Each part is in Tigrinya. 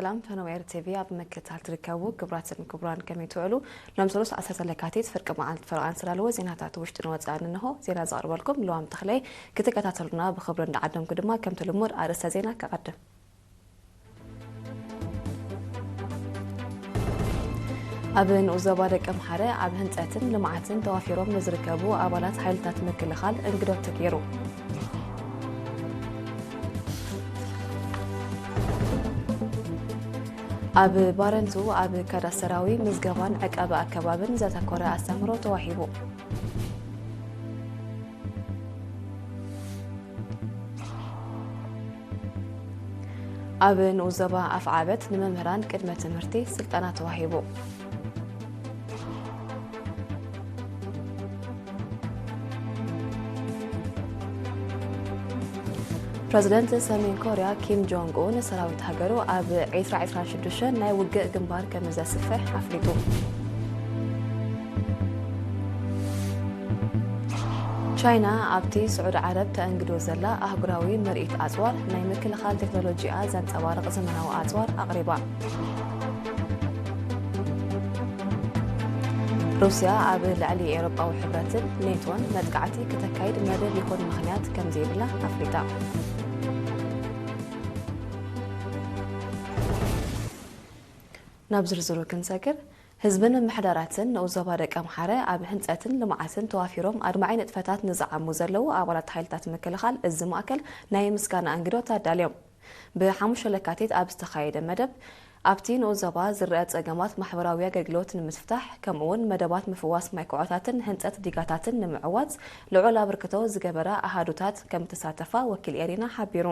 ሰላም ፈነወ ኤር ቲቪ ኣብ ምክትታል ትርከቡ ክቡራትን ክቡራን ከመይ ትውዕሉ? ሎም ሰሉስ ዓሰርተ ለካቲት ፍርቂ መዓልቲ ፈረቓን ስላልዎ ዜናታት ውሽጥን ወጻእን እንሆ። ዜና ዘቕርበልኩም ልዋም ተኽለይ። ክትከታተሉና ብኽብሪ እንዳዓደምኩ ድማ ከምቲ ልሙድ ኣርእስተ ዜና ከቐድም። ኣብ ንኡስ ዞባ ደቀምሓረ ኣብ ህንጸትን ልምዓትን ተዋፊሮም ንዝርከቡ ኣባላት ሓይልታት ምክልኻል እንግዶት ተገይሩ። ኣብ ባረንቱ ኣብ ካዳስተራዊ ምዝገባን ዕቀባ ኣከባብን ዘተኮረ ኣስተምህሮ ተዋሂቡ። ኣብ ንኡስ ዞባ ኣፍዓበት ንመምህራን ቅድመ ትምህርቲ ስልጠና ተዋሂቡ። ፕረዚደንት ሰሜን ኮርያ ኪም ጆንግ ኡን ሰራዊት ሃገሩ ኣብ ዕስራ ዕስራን ሽዱሽተን ናይ ውግእ ግንባር ከም ዘስፍሕ ኣፍሊጡ። ቻይና ኣብቲ ስዑዲ ዓረብ ተኣንግዶ ዘላ ኣህጉራዊ ምርኢት ኣጽዋር ናይ ምክልኻል ቴክኖሎጂኣ ዘንጸባርቕ ዘመናዊ ኣጽዋር ኣቕሪባ። ሩስያ ኣብ ልዕሊ ኤውሮጳዊ ሕብረትን ኔቶን መጥቃዕቲ ክተካይድ መደብ ይኹን ምኽንያት ከም ዘይብላ ኣፍሊጣ። ናብ ዝርዝሩ ክንሰግር፣ ህዝብን ምምሕዳራትን ንኡስ ዞባ ደቀምሓረ ኣብ ህንጸትን ልምዓትን ተዋፊሮም ኣድማዒ ንጥፈታት ንዝዓሙ ዘለዉ ኣባላት ሓይልታት ምክልኻል እዚ ማእከል ናይ ምስጋና እንግዶት ኣዳልዮም። ብሓሙሽተ ለካቲት ኣብ ዝተኻየደ መደብ፣ ኣብቲ ንኡስ ዞባ ዝረኣ ጸገማት ማሕበራዊ ኣገልግሎት ንምፍታሕ፣ ከምኡ'ውን መደባት ምፍዋስ ማይክዖታትን ህንጸት ዲጋታትን ንምዕዋት ልዑል ኣበርክቶ ዝገበራ ኣሃዱታት ከም እተሳተፋ ወኪል ኤሪና ሓቢሩ።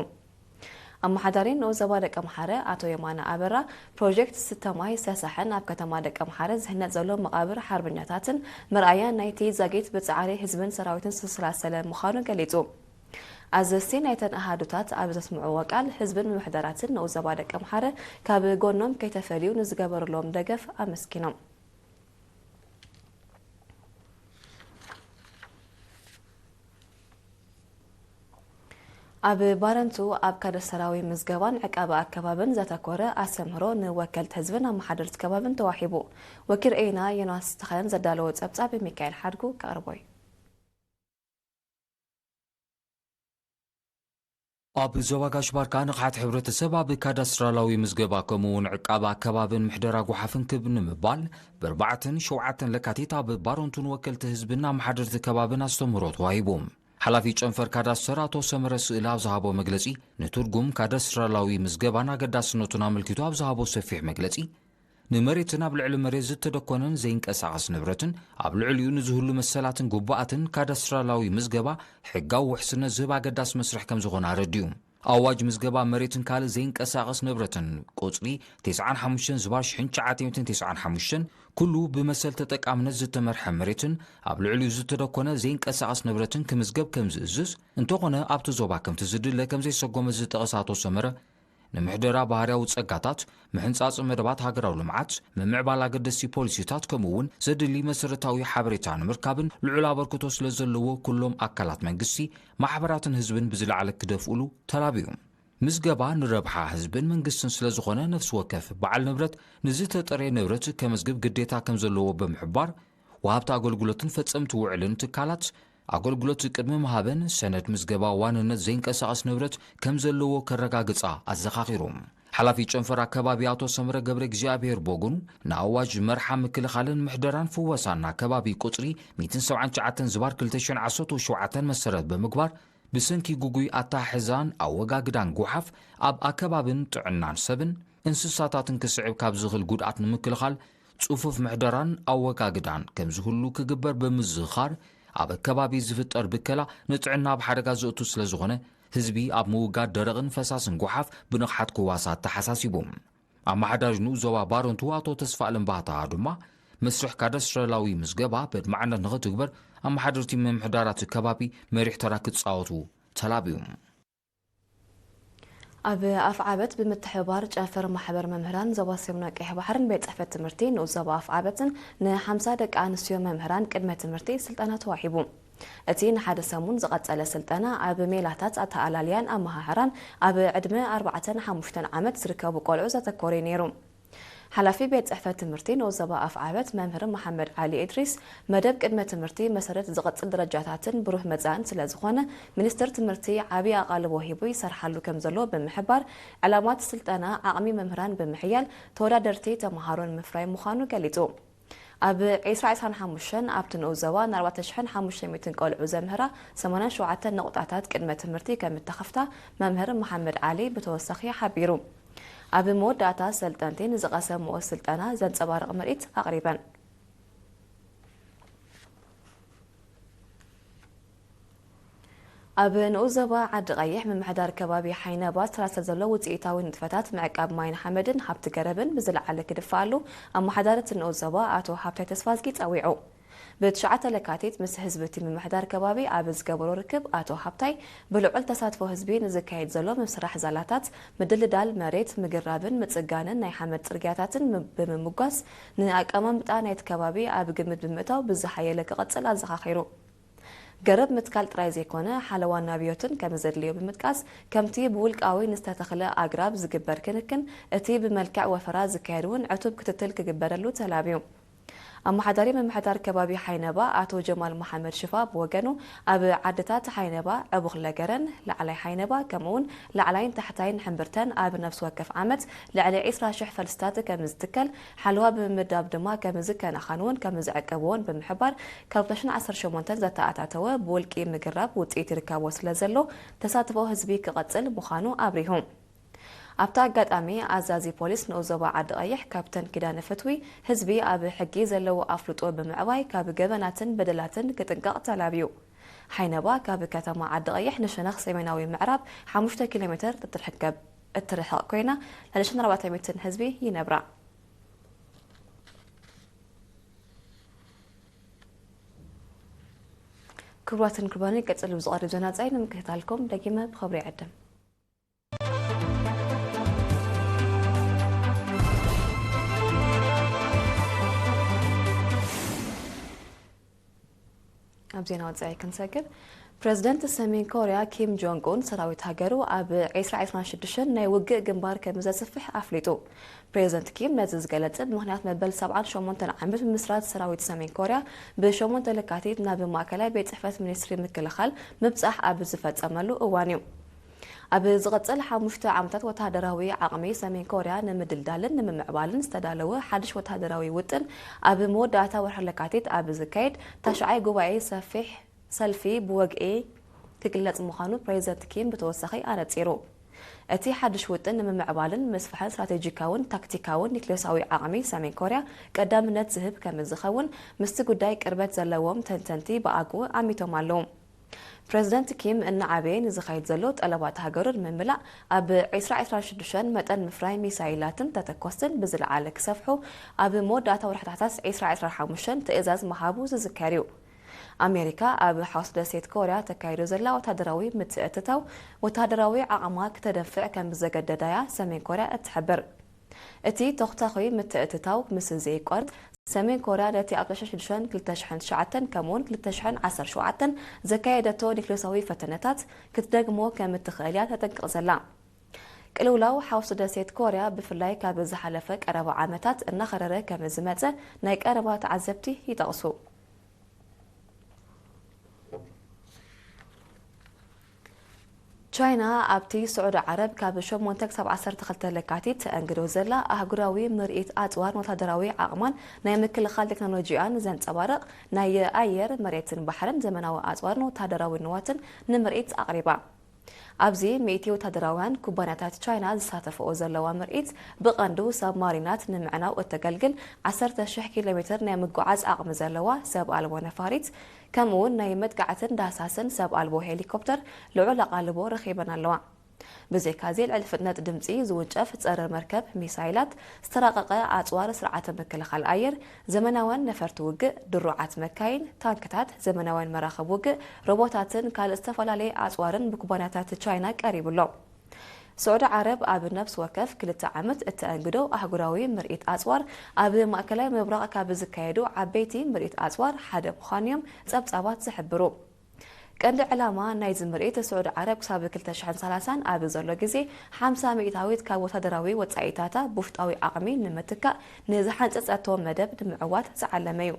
ኣመሓዳሪ ንኡስ ዞባ ደቀምሓረ ኣቶ የማነ ኣበራ፣ ፕሮጀክት ስተ ማይ ሰሳሕን ኣብ ከተማ ደቀምሓረ ዝህነጽ ዘሎ መቓብር ሓርበኛታትን መርኣያ ናይቲ ዛጊት ብጻዕሪ ህዝብን ሰራዊትን ዝተሰላሰለ ምዃኑ ገሊጹ። ኣዘዝቲ ናይተን ኣሃዱታት ኣብ ዘስምዕዎ ቃል፣ ህዝብን ምምሕዳራትን ንኡስ ዞባ ደቀምሓረ ካብ ጎኖም ከይተፈልዩ ንዝገበርሎም ደገፍ ኣመስጊኖም። ኣብ ባረንቱ ኣብ ካዳስተራዊ ምዝገባን ዕቃበ ኣከባብን ዘተኮረ ኣስተምህሮ ንወከልቲ ህዝብን ኣመሓደርቲ ከባብን ተዋሂቡ። ወኪል ኤና ዮናስ ተኸለን ዘዳለዎ ጸብጻብ ሚካኤል ሓድጉ ከቕርቦ እዩ። ኣብ ዞባ ጋሽ ባርካ ንቕሓት ሕብረተሰብ ኣብ ካዳስትራላዊ ምዝገባ ከምኡ እውን ዕቃበ ኣከባብን ምሕደራ ጓሓፍን ክብ ንምባል ብኣርባዕተን ሸውዓተን ለካቲት ኣብ ባሮንቱን ወከልቲ ህዝብን ኣመሓደርቲ ከባብን ኣስተምህሮ ተዋሂቡ። ሓላፊ ጨንፈር ካዳስተር ኣቶ ሰመረ ስእለ ኣብ ዝሃቦ መግለጺ፣ ንትርጉም ካዳስትራላዊ ምዝገባን ኣገዳስነቱን ኣመልኪቱ ኣብ ዝሃቦ ሰፊሕ መግለጺ፣ ንመሬትን ኣብ ልዕሊ መሬት ዝተደኮነን ዘይንቀሳቐስ ንብረትን ኣብ ልዕሊኡ ንዝህሉ መሰላትን ግቡኣትን ካዳስትራላዊ ምዝገባ ሕጋዊ ውሕስነት ዝህብ ኣገዳሲ መስርሕ ከም ዝኾነ ኣረዲኡ። ኣዋጅ ምዝገባ መሬትን ካልእ ዘይንቀሳቐስ ንብረትን ቁጽሪ ተስዓን ሓሙሽተን ዝባር ሽሕን ትሽዓተ ሚእትን ተስዓን ሓሙሽተን፣ ኩሉ ብመሰል ተጠቃምነት ዝተመርሐ መሬትን ኣብ ልዕሊኡ ዝተደኮነ ዘይንቀሳቐስ ንብረትን ክምዝገብ ከም ዝእዝዝ፣ እንተኾነ ኣብቲ ዞባ ከምቲ ዝድለ ከም ዘይሰጎመ ዝጠቐሰ ኣቶ ሰመረ፣ ንምሕደራ ባህርያዊ ጸጋታት፣ ምሕንጻጽ መደባት ሃገራዊ ልምዓት፣ ምምዕባል ኣገደስቲ ፖሊሲታት፣ ከምኡ እውን ዘድሊ መሰረታዊ ሓበሬታ ንምርካብን ልዑል ኣበርክቶ ስለ ዘለዎ፣ ኩሎም ኣካላት መንግስቲ፣ ማሕበራትን ህዝብን ብዝለዓለ ክደፍኡሉ ተላብዩ። ምዝገባ ንረብሓ ህዝብን መንግስትን ስለ ዝኾነ፣ ነፍሲ ወከፍ በዓል ንብረት ንዝተጠርየ ንብረት ከመዝግብ ግዴታ ከም ዘለዎ ብምሕባር፣ ወሃብቲ ኣገልግሎትን ፈጸምቲ ውዕልን ትካላት፣ ኣገልግሎት ቅድሚ ምሃበን ሰነድ ምዝገባ ዋንነት ዘይንቀሳቐስ ንብረት ከም ዘለዎ ከረጋግጻ ኣዘኻኺሩ። ሓላፊ ጨንፈር ኣከባቢ ኣቶ ሰምረ ገብረ እግዚኣብሔር ቦጉኑ፣ ንኣዋጅ መርሓ ምክልኻልን ምሕደራን ፍወሳን ኣከባቢ ቁጽሪ ሚእትን ሰብዓን ትሽዓተን ዝባር ክልተ ሽሕን ዓሰርተ ሸውዓተን መሰረት ብምግባር፣ ብሰንኪ ግጉይ ኣተሓሕዛን ኣወጋግዳን ጓሓፍ ኣብ ኣከባብን ጥዕናን ሰብን እንስሳታትን ክስዕብ ካብ ዝኽእል ጉድኣት ንምክልኻል፣ ጽፉፍ ምሕደራን ኣወጋግዳን ከም ዝህሉ ክግበር ብምዝኻር፣ ኣብ ኣከባቢ ዝፍጠር ብከላ ንጥዕና ኣብ ሓደጋ ዘእቱ ስለ ዝኾነ፣ ህዝቢ ኣብ ምውጋድ ደረቕን ፈሳስን ጓሓፍ ብንቕሓት ክዋሳ ኣተሓሳሲቡ። ኣመሓዳሪ ንኡስ ዞባ ባረንቱ ኣቶ ተስፋኣለም ባህታ ድማ፣ መስርሕ ካዳስትራላዊ ምዝገባ በድማዕነት ንኽትግበር፣ ኣመሓደርቲ ምምሕዳራት ከባቢ መሪሕ ተራ ክጻወቱ ተላብዩ። ኣብ ኣፍዓበት ብምትሕብባር ጨንፈር ማሕበር መምህራን ዞባ ሰሜን ቀይሕ ባሕርን ቤት ጽሕፈት ትምህርቲ ንኡስ ዞባ ኣፍዓበትን ንሓምሳ ደቂ ኣንስትዮ መምህራን ቅድመ ትምህርቲ ስልጠና ተዋሂቡ። እቲ ንሓደ ሰሙን ዝቐጸለ ስልጠና ኣብ ሜላታት ኣተኣላልያን ኣመሃህራን ኣብ ዕድመ ኣርባዕተን ሓሙሽተን ዓመት ዝርከቡ ቆልዑ ዘተኮረ እዩ ነይሩ። ሓላፊ ቤት ጽሕፈት ትምህርቲ ንኡስ ዞባ ኣፍዓበት መምህር መሓመድ ዓሊ ኢድሪስ፣ መደብ ቅድመ ትምህርቲ መሰረት ዝቐጽል ደረጃታትን ብሩህ መጻእን ስለ ዝኾነ፣ ሚኒስትር ትምህርቲ ዓቢ ኣቓልቦ ሂቡ ይሰርሓሉ ከም ዘሎ ብምሕባር፣ ዕላማት ስልጠና ዓቕሚ መምህራን ብምሕያል ተወዳደርቲ ተመሃሮን ምፍራይ ምዃኑ ገሊጹ። ኣብ ዕስራ ዕስራን ሓሙሽተን ኣብቲ ንኡስ ዞባ ንኣርባዕተ ሽሕን ሓሙሽተ ሚእትን ቆልዑ ዘምህራ ሰማንያን ሸውዓተን ነቑጣታት ቅድመ ትምህርቲ ከም እተኸፍታ መምህር መሓመድ ዓሊ ብተወሳኺ ሓቢሩ። ኣብ መወዳእታ ሰልጠንቲ ንዝቐሰምዎ ስልጠና ዘንጸባርቕ ምርኢት ኣቕሪበን። ኣብ ንኡስ ዞባ ዓዲ ቀይሕ ምምሕዳር ከባቢ ሓይነባ ተራሰ ዘሎ ውፅኢታዊ ንጥፈታት ምዕቃብ ማይን ሓመድን ሃብቲ ገረብን ብዝለዓለ ክድፋኣሉ ኣመሓዳሪ እቲ ንኡስ ዞባ ኣቶ ሃብታይ ተስፋዝጊ ጸዊዑ። ብትሽዓተ ለካቲት ምስ ህዝቢ እቲ ምምሕዳር ከባቢ ኣብ ዝገበሮ ርክብ ኣቶ ሃብታይ ብልዑል ተሳትፎ ህዝቢ ንዝካየድ ዘሎ ምስራሕ ዛላታት፣ ምድልዳል መሬት፣ ምግራብን ምጽጋንን ናይ ሓመድ ጽርግያታትን ም-፣ ብምምጓስ ንኣቀማምጣ ናይቲ ከባቢ ኣብ ግምት ብምእታው ብዝሓየለ ክቐጽል ኣዘኻኺሩ። ገረብ ምትካል ጥራይ ዘይኮነ፣ ሓለዋን ናብዮትን ከም ዘድልዮ ብምጥቃስ፣ ከምቲ ብውልቃዊ ንዝተተኽለ ኣግራብ ዝግበር ክንክን፣ እቲ ብመልክዕ ወፈራ ዝካየድ እውን ዕቱብ ክትትል ክግበረሉ ተላብዩ። ኣመሓዳሪ ምምሕዳር ከባቢ ሓይነባ ኣቶ ጀማል መሓመድ ሽፋ ብወገኑ፣ ኣብ ዓድታት ሓይነባ፣ ዕቡኽ ለገረን፣ ላዕላይ ሓይነባ፣ ከምኡውን ላዕላይን ታሕታይን ሕምብርተን ኣብ ነፍሲ ወከፍ ዓመት ልዕሊ ዕስራ ሽሕ ፈልስታት ከም ዝትከል፣ ሓለዋ ብምምዳብ ድማ ከም ዝከናኸንዎን ከም ዝዕቅብዎን ብምሕባር፣ ካብ ክልተ ሽሕን ዓሰርተ ሸሞንተን ዘተኣታተወ ብውልቂ ምግራብ ውፅኢት ይርከቦ ስለ ዘሎ፣ ተሳትፎ ህዝቢ ክቐፅል ምዃኑ ኣብሪሁ። ኣብቲ ኣጋጣሚ፣ ኣዛዚ ፖሊስ ንኡስ ዞባ ዓዲ ቀይሕ ካፕተን ኪዳነ ፍትዊ፣ ህዝቢ ኣብ ሕጊ ዘለዎ ኣፍልጦ ብምዕባይ ካብ ገበናትን በደላትን ክጥንቀቕ ተላብዩ። ሓይነባ ካብ ከተማ ዓዲ ቀይሕ ንሸነኽ ሰሜናዊ ምዕራብ ሓሙሽተ ኪሎ ሜትር እትርሕቀብ-፣ እትርሕቕ ኮይና፣ ልዕሊ ሽሕን ኣርባዕተ ሚእትን ህዝቢ ይነብራ። ክቡራትን ክቡራንን፣ ቀጽሉ ብዝቐርብ ዜና ጻይ ንምክትታልኩም ደጊመ ብኽብሪ ይዕድም። ኣብ ዜና ወጻኢ ክንሰግር፣ ፕረዚደንት ሰሜን ኮርያ ኪም ጆንግ ኡን ሰራዊት ሃገሩ ኣብ ዕስራ ዕስራን ሽዱሽተን ናይ ውግእ ግንባር ከም ዘስፍሕ ኣፍሊጡ። ፕረዚደንት ኪም ነዚ ዝገለጸ ብምኽንያት መበል ሰብዓን ሸሞንተን ዓመት ምምስራት ሰራዊት ሰሜን ኮርያ ብሸሞንተ ለካቲት ናብ ማእከላይ ቤት ጽሕፈት ሚኒስትሪ ምክልኻል ምብጻሕ ኣብ ዝፈጸመሉ እዋን እዩ። ኣብ ዝቕጽል ሓሙሽተ ዓመታት ወተሃደራዊ ዓቕሚ ሰሜን ኮርያ ንምድልዳልን ንምምዕባልን ዝተዳለወ ሓድሽ ወተሃደራዊ ውጥን ኣብ መወዳእታ ወርሒ ለካቲት ኣብ ዝካየድ ታሽዓይ ጉባኤ ሰፊሕ ሰልፊ ብወግዒ ክግለጽ ምዃኑ ፕሬዚደንት ኪም ብተወሳኺ ኣነጺሩ። እቲ ሓድሽ ውጥን ንምምዕባልን ምስፋሕን ስትራቴጂካውን ታክቲካውን ኒክሌሳዊ ዓቕሚ ሰሜን ኮርያ ቀዳምነት ዝህብ ከም ዝኸውን ምስቲ ጉዳይ ቅርበት ዘለዎም ተንተንቲ ብኣግኡ ኣሚቶም ኣለዉ። ፕረዚደንት ኪም እናዓበየ ንዝኸይድ ዘሎ ጠለባት ሃገሩ ንምምላእ ኣብ ዕስራ ዕስራን ሽዱሽተን መጠን ምፍራይ ሚሳይላትን ተተኮስትን ብዝለዓለ ክሰፍሑ ኣብ መወዳእታ ወርሒ ታሕሳስ ዕስራ ዕስራን ሓሙሽተን ትእዛዝ ምሃቡ ዝዝከር እዩ። ኣሜሪካ ኣብ ሓውስ ደሴት ኮርያ ተካይዶ ዘላ ወታደራዊ ምትእትታው ወታደራዊ ዓቕማ ክተደንፍዕ ከም ዘገደዳያ ሰሜን ኮርያ እትሕብር። እቲ ተኹታኹይ ምትእትታው ምስ ዘየቋርጽ፣ ሰሜን ኮርያ ነቲ ኣብ ክልተ ሽሕን ሽዱሽተን፣ ክልተ ሽሕን ትሽዓተን ከምኡውን ክልተ ሽሕን ዓሰርተ ሸውዓተን ዘካየደቶ ኒክሌሳዊ ፈተነታት ክትደግሞ ከም እትኽእል እያ ተጠንቅቕ ዘላ። ቅልውላው ሓውስ ደሴት ኮርያ ብፍላይ ካብ ዝሓለፈ ቀረባ ዓመታት እናኸረረ ከም ዝመጸ ናይ ቀረባ ተዓዘብቲ ይጠቕሱ። ቻይና ኣብቲ ስዑዲ ዓረብ ካብ ሸሞንተ ክሳብ ዓሰርተ ክልተ ለካቲት ተኣንግዶ ዘላ ኣህጉራዊ ምርኢት ኣጽዋር ንወታደራዊ ዓቕማን ናይ ምክልኻል ቴክኖሎጂኣን ዘንጸባርቕ ናይ ኣየር፣ መሬትን ባሕርን ዘመናዊ ኣጽዋርን ወታደራዊ ንዋትን ንምርኢት ኣቕሪባ። ኣብዚ ሚእቲ ወታደራውያን ኩባንያታት ቻይና ዝሳተፍኦ ዘለዋ ምርኢት፣ ብቐንዱ ሳብማሪናት ንምዕናው እተገልግል ዓሰርተ ሽሕ ኪሎ ሜትር ናይ ምጉዓዝ ዓቕሚ ዘለዋ ሰብ ኣልቦ ነፋሪት፣ ከምኡውን ናይ መጥቃዕትን ዳህሳስን ሰብ ኣልቦ ሄሊኮፕተር ልዑል ኣቓልቦ ረኺበን ኣለዋ። ብዘይካዚ፣ ልዕሊ ፍጥነት ድምጺ ዝውንጨፍ ጸረ መርከብ ሚሳይላት፣ ዝተራቐቐ ኣጽዋር ስርዓተ ምክልኻል ኣየር፣ ዘመናውያን ነፈርቲ ውግእ፣ ድሩዓት መካይን፣ ታንክታት፣ ዘመናውያን መራኽብ ውግእ፣ ሮቦታትን ካልእ ዝተፈላለየ ኣጽዋርን ብኩባንያታት ቻይና ቀሪቡ ኣሎ። ስዑዲ ዓረብ ኣብ ነፍሲ ወከፍ ክልተ ዓመት እተኣንግዶ ኣህጉራዊ ምርኢት ኣጽዋር፣ ኣብ ማእከላይ ምብራቕ ካብ ዝካየዱ ዓበይቲ ምርኢት ኣጽዋር ሓደ ምዃኑ እዮም ጸብጻባት ዝሕብሩ። ቀንዲ ዕላማ ናይዚ ምርኢት፣ ስዑዲ ዓረብ ክሳብ ክልተ ሽሕን ሰላሳን ኣብ ዘሎ ግዜ ሓምሳ ሚእታዊት ካብ ወታደራዊ ወጻኢታታ ብውሽጣዊ ዓቕሚ ንምትካእ ንዝሓንጸጸቶ መደብ ንምዕዋት ዝዓለመ እዩ።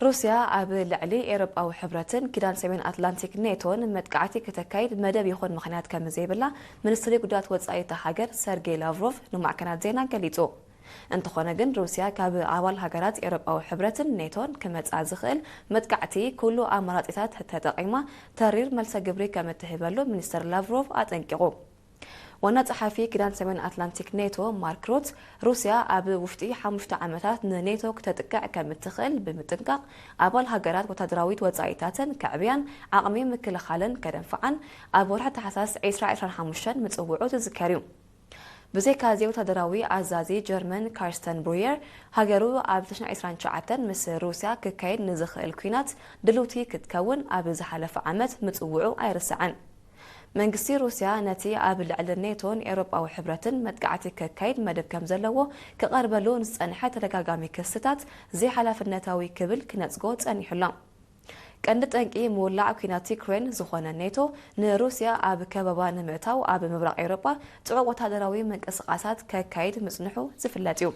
ሩስያ ኣብ ልዕሊ ኤውሮጳዊ ሕብረትን ኪዳን ሰሜን ኣትላንቲክ ኔቶን መጥቃዕቲ ክተካይድ መደብ ይኹን ምኽንያት ከም ዘይብላ ሚኒስትሪ ጉዳያት ወጻኢ እታ ሃገር ሰርጌይ ላቭሮቭ ንማዕከናት ዜና ገሊጹ። እንተኾነ ግን፣ ሩስያ ካብ ኣባል ሃገራት ኤውሮጳዊ ሕብረትን ኔቶን ክመጽኣ ዝኽእል መጥቃዕቲ ኩሉ ኣማራጺታት ተጠቒማ ተሪር መልሰ ግብሪ ከም እትህበሉ ሚኒስተር ላቭሮቭ ኣጠንቂቑ። ዋና ጸሓፊ ኪዳን ሰሜን ኣትላንቲክ ኔቶ ማርክ ሩት፣ ሩስያ ኣብ ውሽጢ ሓሙሽተ ዓመታት ንኔቶ ክተጥቅዕ ከም እትኽእል ብምጥንቃቕ፣ ኣባል ሃገራት ወታደራዊት ወጻኢታተን ከዕብያን ዓቕሚ ምክልኻለን ከደንፍዓን ኣብ ወርሒ ታሕሳስ ዕስራ ዕስራን ሓሙሽተን ምጽውዑ ዝዝከር እዩ። ብዘይካዚ፣ ወታደራዊ ኣዛዚ ጀርመን ካርስተን ብሩየር፣ ሃገሩ ኣብ ዕስራን ትሽዓተን ምስ ሩስያ ክካየድ ንዝኽእል ኲናት ድልውቲ ክትከውን ኣብ ዝሓለፈ ዓመት ምጽውዑ ኣይርስዕን። መንግስቲ ሩስያ ነቲ ኣብ ልዕሊ ኔቶን ኤውሮጳዊ ሕብረትን መጥቃዕቲ ከካይድ መደብ ከም ዘለዎ ክቐርበሉ ንዝጸንሐ ተደጋጋሚ ክስታት ዘይሓላፍነታዊ ክብል ክነጽጎ ጸኒሑ ኣሎ። ቀንዲ ጠንቂ ምውላዕ ኲናት ዩክሬን ዝኾነ ኔቶ፣ ንሩስያ ኣብ ከበባ ንምእታው ኣብ ምብራቕ ኤውሮጳ ጽዑቕ ወታደራዊ ምንቅስቓሳት ከካይድ ምጽንሑ ዝፍለጥ እዩ።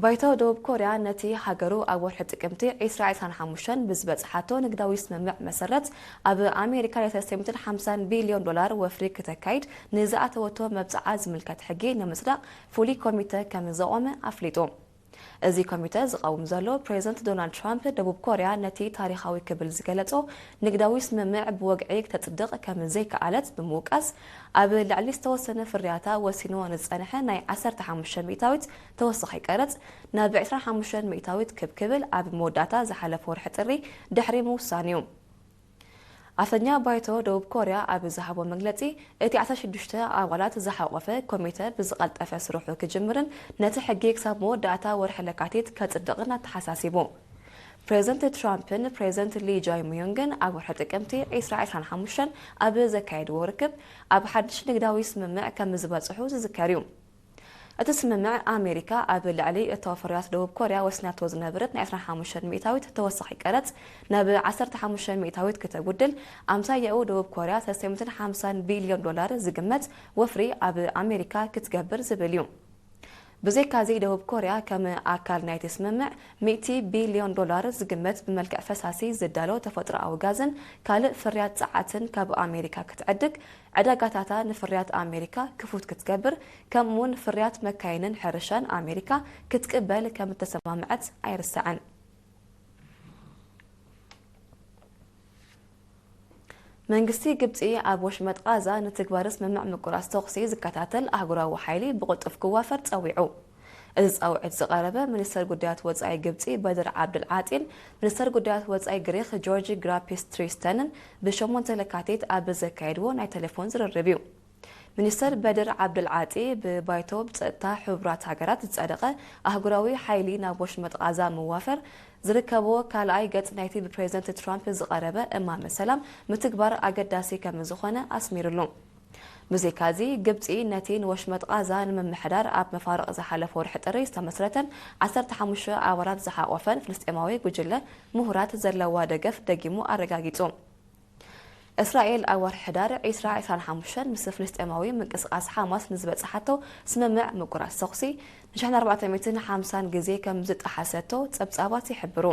ባይቶ ደቡብ ኮርያ ነቲ ሃገሩ ኣብ ወርሒ ጥቅምቲ ዕስራ ዕስራን ሓሙሽተን ብዝበጽሓቶ ንግዳዊ ስምምዕ መሰረት፣ ኣብ ኣሜሪካ ናይ ሰለስተ ሚእትን ሓምሳን ቢልዮን ዶላር ወፍሪ ክተካይድ ንዝኣተወቶ መብጽዓ ዝምልከት ሕጊ ንምጽዳቕ ፍሉይ ኮሚተ ከም ዘቖመ ኣፍሊጡ። እዚ ኮሚተ ዝቐውም ዘሎ ፕሬዝደንት ዶናልድ ትራምፕ፣ ደቡብ ኮርያ ነቲ ታሪኻዊ ክብል ዝገለጾ ንግዳዊ ስምምዕ ብወግዒ ክተጽድቕ ከም ዘይከኣለት ብምውቃስ፣ ኣብ ልዕሊ ዝተወሰነ ፍርያታ ወሲንዎ ንዝጸንሐ ናይ ዓሰርተ ሓሙሽተ ሚእታዊት ተወሳኺ ቀረጽ ናብ ዕስራን ሓሙሽተን ሚእታዊት ክብ ክብል ኣብ መወዳእታ ዝሓለፈ ወርሒ ጥሪ ድሕሪ ምውሳን እዩ። ኣፈኛ ባይቶ ደቡብ ኮርያ ኣብ ዝሃቦ መግለጺ፣ እቲ ዓሰርተ ሽዱሽተ ኣባላት ዝሓቖፈ ኮሚተ ብዝቐልጠፈ ስርሑ ክጅምርን ነቲ ሕጊ ክሳብ መወዳእታ ወርሒ ለካቲት ከጽድቕን ኣተሓሳሲቡ። ፕሬዝደንት ትራምፕን ፕሬዝደንት ሊ ጃይ ሚዮንግን ኣብ ወርሒ ጥቅምቲ ዕስራ ዕስራን ሓሙሽተን ኣብ ዘካየድዎ ርክብ፣ ኣብ ሓድሽ ንግዳዊ ስምምዕ ከም ዝበጽሑ ዝዝከር እዩ። እቲ ስምምዕ፣ ኣሜሪካ ኣብ ልዕሊ እተዋፈርያት ደቡብ ኮርያ ወሲናቶ ዝነበረት ናይ ዕስራን ሓሙሽተን ሚእታዊት ተወሳኺ ቀረጽ ናብ ዓሰርተ ሓሙሽተ ሚእታዊት ክተጉድል፣ ኣምሳያኡ ደቡብ ኮርያ ሰለስተ ሚእትን ሓምሳን ቢልዮን ዶላር ዝግመት ወፍሪ ኣብ ኣሜሪካ ክትገብር ዝብል እዩ። ብዘይካዚ፣ ደቡብ ኮርያ ከም ኣካል ናይቲ ስምምዕ፣ ሚእቲ ቢልዮን ዶላር ዝግመት ብመልክዕ ፈሳሲ ዝዳሎ ተፈጥሮኣዊ ጋዝን ካልእ ፍርያት ጸዓትን ካብ ኣሜሪካ ክትዕድግ፣ ዕዳጋታታ ንፍርያት ኣሜሪካ ክፉት ክትገብር፣ ከምኡ'ውን ፍርያት መካይንን ሕርሻን ኣሜሪካ ክትቅበል ከም እተሰማምዐት ኣይርሳዕን። መንግስቲ ግብጺ፣ ኣብ ወሽመጥ ቓዛ ንትግባረ ስምምዕ ምቁራጽ ተኹሲ ዝከታተል ኣህጉራዊ ሓይሊ ብቕልጡፍ ክዋፈር ጸዊዑ። እዚ ጻውዒት ዝቐረበ፣ ሚኒስተር ጉዳያት ወጻኢ ግብጺ በድር ዓብድል ዓጢን ሚኒስተር ጉዳያት ወጻኢ ግሪኽ ጆርጅ ግራፒስትሪስተንን ብሸሞንተ ለካቲት ኣብ ዘካየድዎ ናይ ቴሌፎን ዝርርብ እዩ። ሚኒስተር በድር ዓብድል ዓጢ፣ ብባይቶ ብጸጥታ ሕቡራት ሃገራት ዝጸደቐ ኣህጉራዊ ሓይሊ ናብ ወሽመጥ ቓዛ ምዋፈር ዝርከቦ ካልኣይ ገጽ ናይቲ ብፕሬዝደንት ትራምፕ ዝቐረበ እማመ ሰላም ምትግባር ኣገዳሲ ከም ዝኾነ ኣስሚሩሉ። ብዘይካዚ፣ ግብጺ ነቲ ንወሽመጥ ቓዛ ንምምሕዳር ኣብ መፋርቕ ዝሓለፈ ወርሒ ጥሪ ዝተመስረተን ዓሰርተ ሓሙሽተ ኣባላት ዝሓቖፈን ፍልስጤማዊ ጉጅለ ምሁራት ዘለዋ ደገፍ ደጊሙ ኣረጋጊጹ። እስራኤል ኣብ ወርሒ ሕዳር ዕስራ ዕስራን ሓሙሽተን ምስ ፍልስጤማዊ ምንቅስቓስ ሓማስ ንዝበጽሓቶ ስምምዕ ምቁራጽ ተኹሲ፣ ንሽሕን ኣርባዕተ ሚእትን ሓምሳን ግዜ ከም ዝጠሓሰቶ ጸብጻባት ይሕብሩ።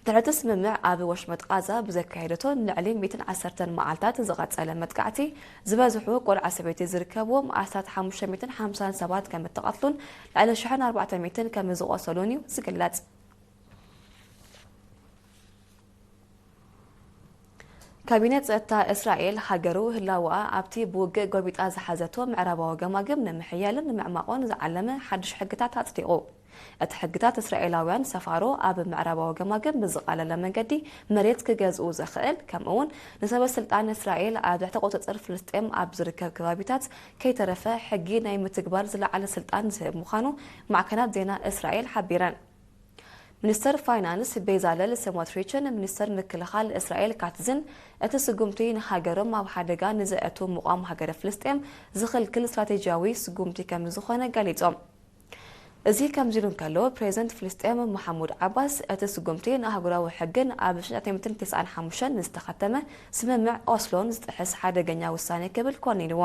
ድሕሪ እቲ ስምምዕ፣ ኣብ ወሽመጥ ቓዛ ብዘካየደቶ ንልዕሊ ሚእትን ዓሰርተን መዓልታት ዝቐጸለ መጥቃዕቲ፣ ዝበዝሑ ቆልዓ ሰበይቲ ዝርከብዎም ኣስታት ሓሙሽተ ሚእትን ሓምሳን ሰባት ከም እተቐትሉን ልዕሊ ሽሕን ኣርባዕተ ሚእትን ከም ዝቖሰሉን እዩ ዝግለጽ። ካቢነ ጸጥታ እስራኤል፣ ሃገሩ ህላወኣ ኣብቲ ብውግእ ጎቢጣ ዝሓዘቶ ምዕራባዊ ገማግም ንምሕያልን ንምዕማቖን ዝዓለመ ሓድሽ ሕግታት ኣጽዲቑ። እቲ ሕግታት፣ እስራኤላውያን ሰፋሮ ኣብ ምዕራባዊ ገማግም ብዝቓለለ መንገዲ መሬት ክገዝኡ ዘኽእል፣ ከምኡ'ውን ንሰበ ስልጣን እስራኤል ኣብ ትሕቲ ቁጽጽር ፍልስጤም ኣብ ዝርከብ ከባቢታት ከይተረፈ ሕጊ ናይ ምትግባር ዝለዓለ ስልጣን ዝህብ ምዃኑ ማዕከናት ዜና እስራኤል ሓቢረን። ሚኒስተር ፋይናንስ ቤዛለል ስሞትሪችን ሚኒስተር ምክልኻል እስራኤል ካትዝን፣ እቲ ስጉምቲ ንሃገሮም ኣብ ሓደጋ ንዘእቱ ምቋም ሃገረ ፍልስጤም ዝኽልክል ስትራቴጂያዊ ስጉምቲ ከም ዝኾነ ገሊጾም። እዚ ከምዚ ኢሉ እንከሎ፣ ፕሬዚደንት ፍልስጤም መሓሙድ ዓባስ፣ እቲ ስጉምቲ ንኣህጉራዊ ሕግን ኣብ ሽሕን ትሽዓተ ሚእትን ተስዓን ሓሙሽተን ንዝተኸተመ ስምምዕ ኦስሎን ዝጥሕስ ሓደገኛ ውሳኔ ክብል ኮኒንዎ።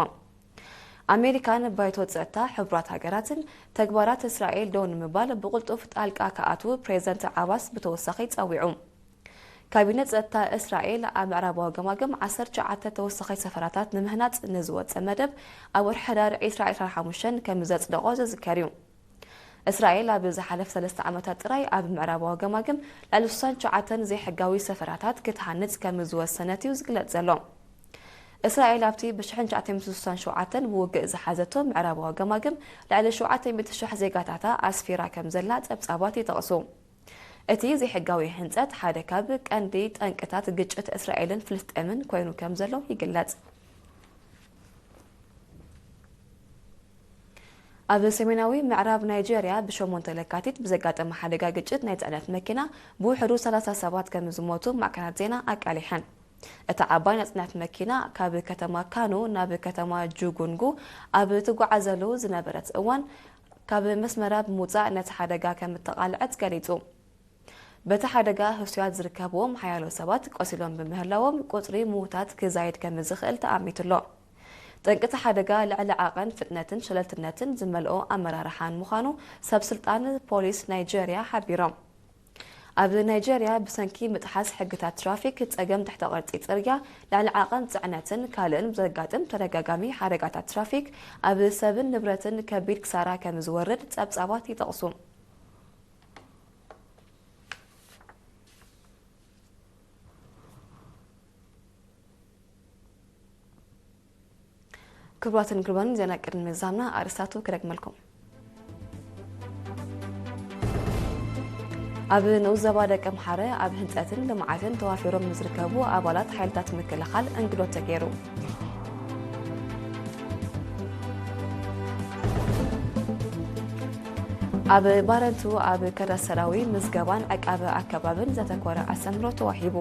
ኣሜሪካን ባይቶ ጸጥታ ሕቡራት ሃገራትን ተግባራት እስራኤል ደው ንምባል ብቕልጡፍ ጣልቃ ክኣትዉ ፕሬዚደንት ዓባስ ብተወሳኺ ጸዊዑ። ካቢነ ጸጥታ እስራኤል ኣብ ምዕራባዊ ገማግም ዓሰርተ ትሽዓተ ተወሳኺ ሰፈራታት ንምህናጽ ንዝወጸ መደብ ኣብ ወርሒ ሕዳር ዕስራ ዕስራን ሓሙሽተን ከም ዘጽደቖ ዝዝከር እዩ። እስራኤል ኣብ ዝሓለፈ ሰለስተ ዓመታት ጥራይ ኣብ ምዕራባዊ ገማግም ልዕሊ ስሳን ትሽዓተን ዘይሕጋዊ ሰፈራታት ክትሃንጽ ከም ዝወሰነት እዩ ዝግለጽ ዘሎ። እስራኤል ኣብቲ ብሽሕን ትሽዓተ ሚእትን ስሳን ሸውዓተን ብውግእ ዝሓዘቶ ምዕራባዊ ገማግም ልዕሊ ሸውዓተ ሚእቲ ሽሕ ዜጋታታ ኣስፊራ ከም ዘላ ጸብጻባት ይጠቕሱ። እቲ ዘይሕጋዊ ህንጸት ሓደ ካብ ቀንዲ ጠንቅታት ግጭት እስራኤልን ፍልስጤምን ኮይኑ ከም ዘሎ ይግለጽ። ኣብ ሰሜናዊ ምዕራብ ናይጄርያ ብሸሞንተ ለካቲት ብዘጋጠመ ሓደጋ ግጭት ናይ ጽዕነት መኪና ብውሕዱ ሰላሳ ሰባት ከም ዝሞቱ ማዕከናት ዜና ኣቃሊሐን። እታ ዓባይ ናይ ጽዕነት መኪና ካብ ከተማ ካኖ ናብ ከተማ ጁጉንጉ ኣብ ትጓዓዘሉ ዝነበረት እዋን ካብ መስመራ ብምውጻእ ነቲ ሓደጋ ከም እተቓልዐት ገሊጹ። በቲ ሓደጋ ህሱያት ዝርከብዎም ሓያሎ ሰባት ቆሲሎም ብምህላዎም ቁጽሪ ምዉታት ክዛይድ ከም ዝኽእል ተኣሚቱ ኣሎ። ጠንቂ እቲ ሓደጋ ልዕሊ ዓቐን ፍጥነትን ሸለልትነትን ዝመልኦ ኣመራርሓን ምዃኑ ሰብ ስልጣን ፖሊስ ናይጄርያ ሓቢሮም። ኣብ ናይጄርያ ብሰንኪ ምጥሓስ ሕግታት ትራፊክ፣ ጸገም ትሕተ ቅርጺ ጽርግያ፣ ልዕሊ ዓቐን ጽዕነትን ካልእን ብዘጋጥም ተደጋጋሚ ሓደጋታት ትራፊክ ኣብ ሰብን ንብረትን ከቢድ ክሳራ ከም ዝወርድ ጸብጻባት ይጠቕሱ። ክቡራትን ክቡራን፣ ዜና ቅድሚ ምዛምና ኣርእስታቱ ክደግመልኩም። ኣብ ንኡስ ዞባ ደቀምሓረ ኣብ ህንጸትን ልምዓትን ተዋፊሮም ንዝርከቡ ኣባላት ሓይልታት ምክልኻል እንግዶት ተገይሩ። ኣብ ባረንቱ ኣብ ካዳስተራዊ ምዝገባን ዕቃበ ኣከባብን ዘተኮረ ኣስተምህሮ ተዋሂቡ።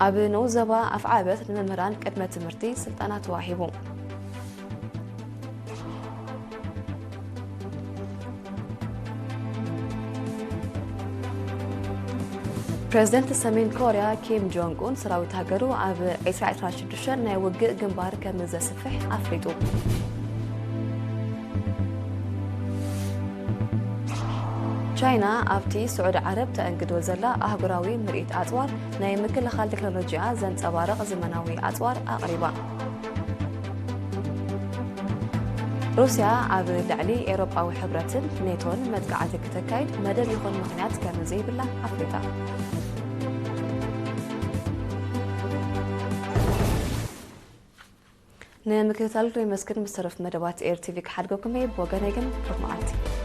ኣብ ንኡስ ዞባ ኣፍዓበት ንመምህራን ቅድመ ትምህርቲ ስልጠና ተዋሂቡ። ፕሬዝደንት ሰሜን ኮርያ ኪም ጆንግ ኡን ሰራዊት ሃገሩ ኣብ ዕስራ ዕስራ ሽዱሽተ ናይ ውግእ ግንባር ከም ዘስፍሕ ኣፍሊጡ። ቻይና ኣብቲ ስዑዲ ዓረብ ተኣንግዶ ዘላ ኣህጉራዊ ምርኢት ኣጽዋር ናይ ምክልኻል ቴክኖሎጂኣ ዘንጸባርቕ ዘመናዊ ኣጽዋር ኣቕሪባ። ሩስያ ኣብ ልዕሊ ኤውሮጳዊ ሕብረትን ኔቶን መጥቃዕቲ ክተካይድ መደብ ይኹን ምኽንያት ከም ዘይብላ ኣፍሊጣ። ንምክትታል ዶ ይመስግን። ምስ ተረፍ መደባት ኤር ቲቪ ክሓድገኩም እየ። ብወገነይ ግን ርሑቕ መዓልቲ።